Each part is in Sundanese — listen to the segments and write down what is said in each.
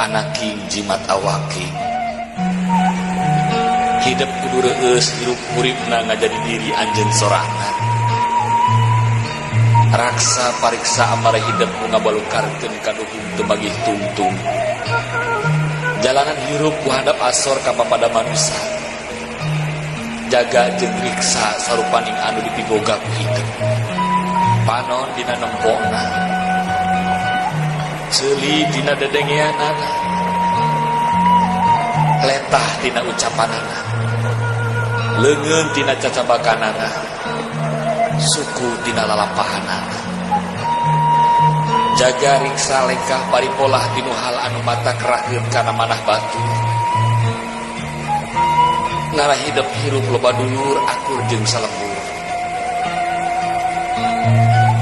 Anaking jimat awaking, hidep kudu reueus hirup huripna ngajadi diri anjeun sorangan. Raksa pariksa amara hidep nu ngabalukarkeun kaduhung teu magih tungtung. Jalanan hirup ku handap asor ka papada manusa. Jaga jeung riksa sarupaning anu dipiboga ku hidep. Panon dina nempona, ceuli dina dedengeanana, letah tina ucapanana, leungeun tina cacabakanana, suku tina lalampahanana. Jaga riksa lengkah paripolah tinu hal anu mata kerakeun kana manah batur. Ngarah hidep hirup loba dulur akur jeung salembur.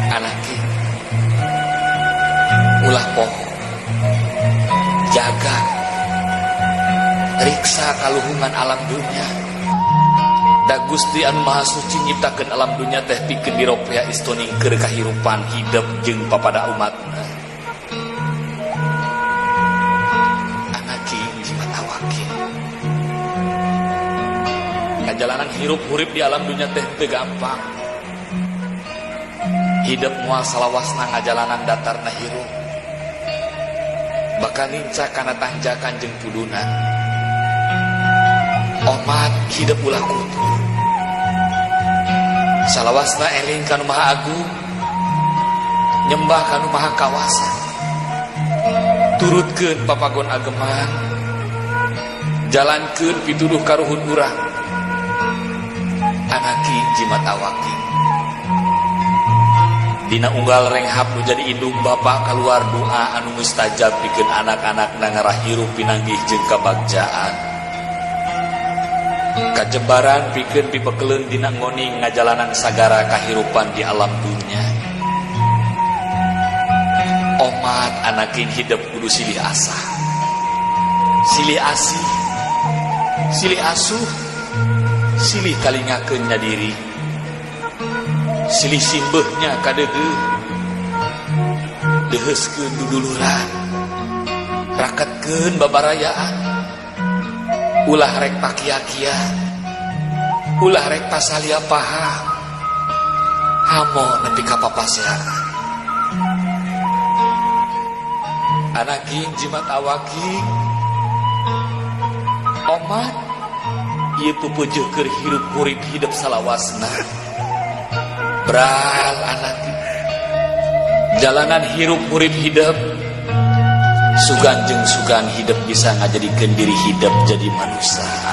Anaki ulah poho, jaga riksa kaluhungan alam dunya. Da Gusti anu Maha Suci nyiptakeun alam dunya teh pikeun diropea istoning keur kahirupan hidep jeung papada umatna. Anaki jimat awakin, kajalanan hirup hurip di alam dunya teh teu gampang. Hidep moal salawasna ngajalanan datarna hirup, bakal nincak kana tanjakan jeung puduna. Omat hidep ulah kutur, salawasna eling kanu Maha Agung, nyembah kanu Maha Kawasa, turutkeun papagon ageman, jalankeun pituduh karuhun urang. Anaki jimat awaki, dina unggal renghap nu jadi indung bapa kaluar doa anu mustajab pikeun anak-anakna ngarah hirup pinanggih jeung kabagjaan. Kajebaran pikeun pibekeleun dina ngoning ngajalanan sagara kahirupan di alam dunya. Omat anakin hidep kudu silih asah, silih asih, silih asuh, silih talingakeun nya diri, silih simbeuhnya kadeudeuh, deuheuskeun duduluran, raketkeun babarayaan. Ulah rek pakia-kia, ulah rek pasalia paha, hamo nepi ka papaseaan. Anaking jimat awaking, omat ieu pupujuh keur hirup hurip hidep salawasna. Bral anaki, jalanan hirup hurip hidep sugan jeung sugan hidep bisa ngajadikeun diri hidep jadi manusia.